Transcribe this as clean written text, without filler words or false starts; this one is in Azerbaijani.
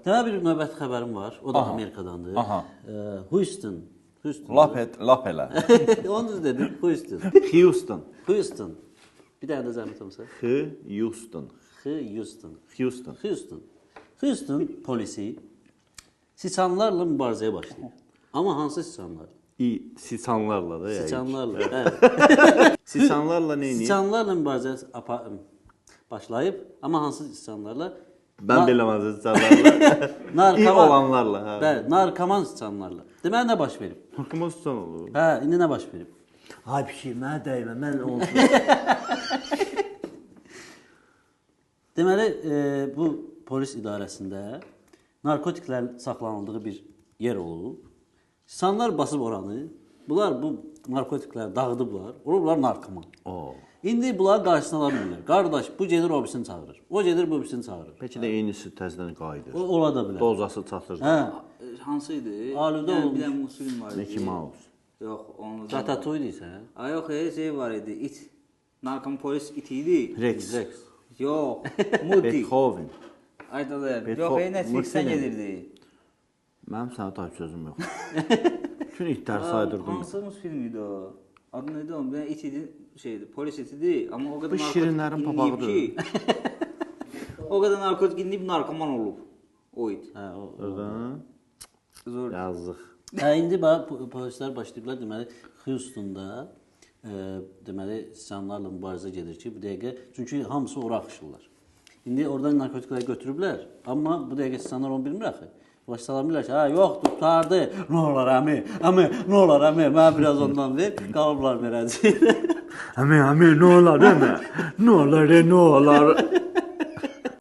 Daha bir növbəti xəbərim var. O da Amerikadandır. Aha. Houston. Houston. Lap et, lap elə. Onu düz dedim. Houston. Houston. Houston. Bir dənə də zəhmət olmasa. Houston. Houston. Houston. Houston. Houston polisi siçanlarla mübarizəyə başlayır. Amma hansı siçanlar? İ siçanlarla da yəqin. Siçanlarla. Hə. Siçanlarla nə edir? Siçanlarla mübarizə başlayıb, amma hansı siçanlarla? Mən bilməzəm siçanlarla. Narkoman İ olanlarla, hə. Bəli, narkoman siçanlarla. Deməli nə baş verib? Narkoman siçan olur. Hə, indi nə baş verib? Ay bir şey mənə dəymə, mən onsuz. Deməli, bu polis idarəsində narkotiklər saxlanıldığı bir yer olub. Siçanlar basıb oranı. Bunlar bu narkotikləri dağıdıblar. Olublar narkoman. O. İndi bunlar qarşısını ala bilmirlər. Qardaş, bu gedir o birisini çağırır. O gedir bu birisini çağırır. Bəlkə də eynisi təzədən qayıdır. O ola da bilər. Dozası çatır. Hə, Hansı idi? Aludə Bir olmuş. dənə musiqim var idi. Mickey Mouse. Yox, onu. Ratatouille isə. Ay yox, şey var idi. İt. Narkom polis iti idi. Rex. Rex. Yox, Moody. Beethoven. Ay da yox, Netflix-dən Multifilm. gedirdi. Mənim sənə tay sözüm yox. Bütün itləri saydırdım. Hansı musiqi idi o? Adı nə idi onun? Bir dənə it idi, şeydi, polis iti idi, amma o qədər Bu şirinlərin narkotik papağıdır. inləyib ki, o qədər narkotik inləyib narkoman olub o it. Hə, o. Oradan. Zor. Yazıq. Hə, indi bax polislər başlayıblar deməli Houstonda deməli siçanlarla mübarizə gedir ki, bu dəqiqə çünki hamısı ora axışırlar. İndi oradan narkotikləri götürüblər, amma bu dəqiqə siçanlar onu bilmir axı. Başsalar bilirlər ki, hə, yoxdur, qurtardı. Nə olar əmi? Əmi, nə olar əmi? Mənə biraz ondan ver, qalıblar verəcək. Əmi, əmi, nə olar, əmi? Nə olar, nə olar?